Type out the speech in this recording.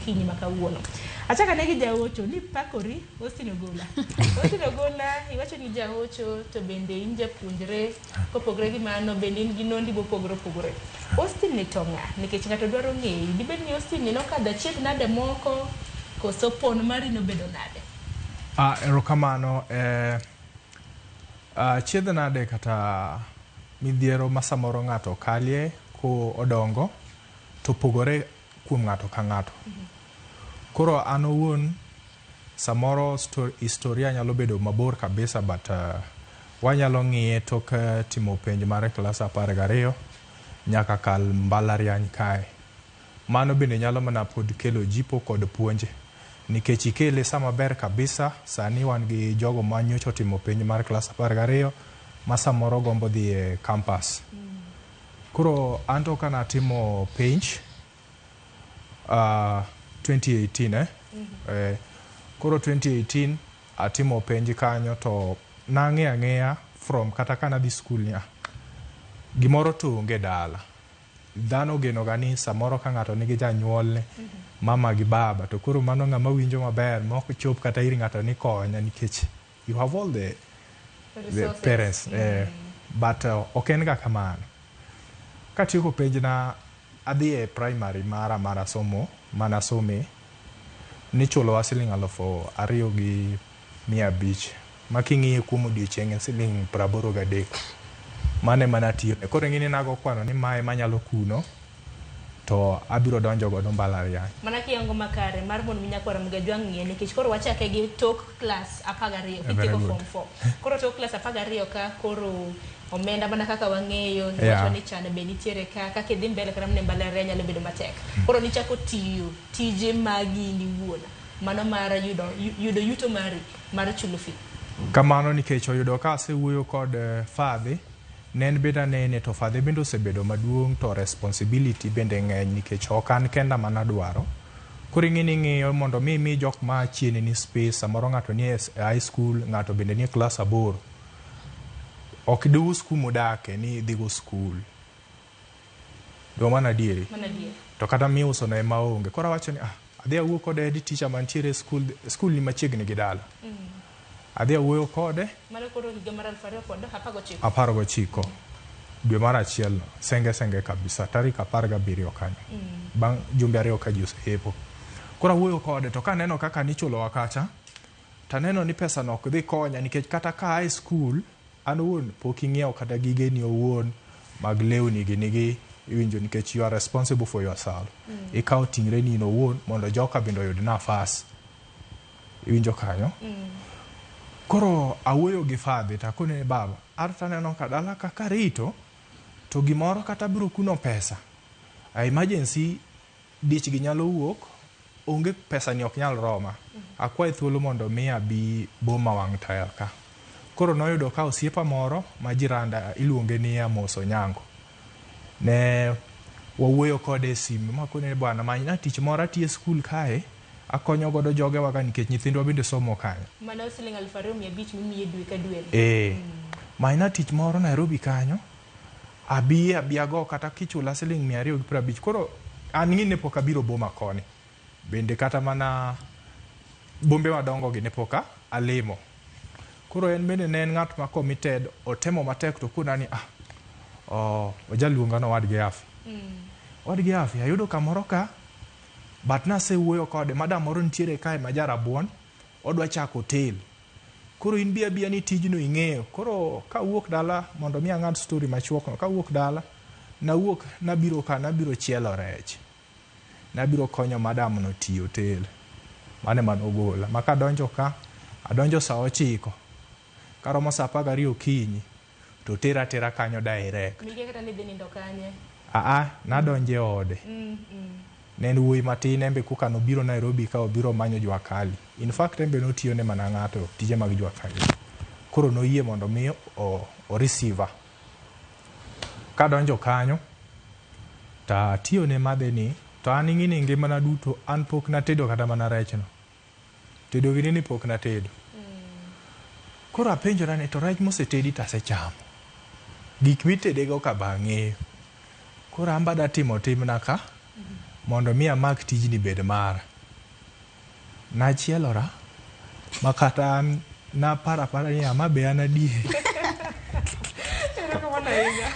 okinyi ma kawuono. Achako ane gi jaocho ni pakori Austin Ogola. Austin Ogola iwacho ni jaocho to bende in japuonjre kopogre gi mano bende in gi nondi mopogore opogore. Austin ni to ng'a? Nikech ng'ato dwaro ng'eyi. Dibed ni Austin ni nokadho achiedh nade moko koso pon mari nobedo nade? Ah, erokamano. Eh, achiedh nade kata midhiero ma samoro ng'ato kalie ko odongo to pogore kuom ng'ato ka ng'ato. Koro an owuon samoro historia nyalo bedo mabor kabisa but wanyalo ng'iye tok timo penj mar klas 12 nyaka kal mbalariany kae. Mano bende nyalo mana pod kelo jipo kod puonj nikech ikele sama ber kabisa. Sani wan gi jogo ma nyocha otimo penj mar klas 12 ma samoro gombo dhi e campus. Koro anto kanatimo penj 2018 koro 2018 atimo penj kanyo to nang'eyo ang'eya from kata kanadhi skul niya, gimoro to onge dala. Dhano ogeno ga ni samoro ka ng'ato nigi janyuolne, mama gi baba, to koro mano ng'ama winjo maber mok chop kata ir ng'ato ni konya nikech you have all the parents. But ok en ga kamano. Katieko penj na adhi e primary mara mar somo manasome nichulowa siling 2500 ma king'iye kuom odiochieng' en siling 83. Mano ema natiyo. Koro ing'e ni nago kwano ni mae manyalo kuno to abiro donjo godo mbalariany. Mana kiyango makare mar mondo mi nyakwar Mgajwang' ng'iye nikech koro wachake gi tok klas 12 kitieko form 4. Koro tok klas 12 ka koro omenda mana kaka wang'eyo iwacho ni chan be nitiere ka kaka idhi mbele kata mana e mbalariany nyalo bedo matek. Koro nichako tiyo tije magi in iwuon mano mar yudo yuto mari mar chulo fee. Kamano nikech oyudo ka asewuoyo kod fadhi, ne en bende anene to fadhi bende osebedo maduong' to responsibility bende ng'eny nikech ok an kenda manadwaro. Koro ing'e ni ing'iyo mondo mi imi jok ma chien ni space, samoro ng'ato nie high school, ng'ato bende nie klas 8. Ok dius kumodake ni idhigo skul. Mano adieri. Mano adier. To kata miuso no ema onge. Koro awacho ni adhi awuo kod head teacher mantiere e skul, skul ni machiegni gi dala. Adhi awuoyo kode. Mano koro higa mar 2019. 19 dwe mar achiel no, senge senge kabisa, tarik 17 kanyo. Bang' jumbe 2 ka ji oseyepo. Koro awuoyo kode to kaneno kaka nichulowa kacha, taneno ni pesa no ok dhi konya nikech kata ka a e skul, an owuon pok ing'iewo kata gigeni owuon mag lewni gi nigi iwinjo nikech you are responsible for yourself. Ikawo ting're ni in owuon mondo joka bende oyud nafas. Iwinjo kanyo? Koro awuoyo gi fadhi takone ni baba, an taneno ka dala ka karito to gimoro kata biro kuno pesa. A emergency dich gi nyalo wuok, onge pesa ni ok nyal roma. Akwaye thuolo mondo mi abi boma wang' taya ka. Koro noyudo ka osiepa moro ma jiranda iluonge ni Amos Onyango. Ne wawuoyo kode e simu makone ni bwana manyna tich moro atiyo e skul kae akonyo godo jogewa ka nikech nyithindwa bende somo kanyo. Mano siling 2500 mimiye dwe ka dwe. Manyna tich moro Nairobi kanyo abi abiago kata kichula siling 250. Koro an ng'i ne pok abiro boma koni. Bende kata mana bombe madongo gi ne pok alimo. Koro en bende ne en ng'at ma committed, otemo matek to kona ni ojaluonga nowadgi Afi. Owadgi Afi, ayudo kamoro ka, but nasewuoyo kode, madam moro nitiere kae ma jarabuon, odwa chako hotel. Koro in bi abiya ni tijno ing'eyo. Koro kawuok dala, mondo mi ang'ad story machuok no, kawuok dala, nawuok nabiro ka, nabiro chielo rech. Nabiro konyo madam no tiyo hotel. Mano ema nogola. Ma kadonjo ka, adonjo saa 9. Karomo saa 12 okinyi, to tera atera kanyo direct. Mikia kata ni idhi nindo kanye. Nadonjo e ode. Ne en wuoyi matin, en be koka nobiro Nairobi ka obiro manyo jua kali. In fact, en be notiyo ne mana ng'ato tije mag jua kali. Koro noyie mondo mi o receive. Kadonjo kanyo, to atiyo ne madhe ni, to an ing'e ni ngimana duto, an pok natedo kata mana rech no. Tedo gini ni pok natedo. Koro apenjora ni to rech mosetedi to asechamo. Gik mitedego ka be ang'eyo. Koro an be adwa timo timna ka, mondo mi amak tijni bed mara. Nachielora ma kata an naparo apara ni ama be an adier. Erokamano ahinya.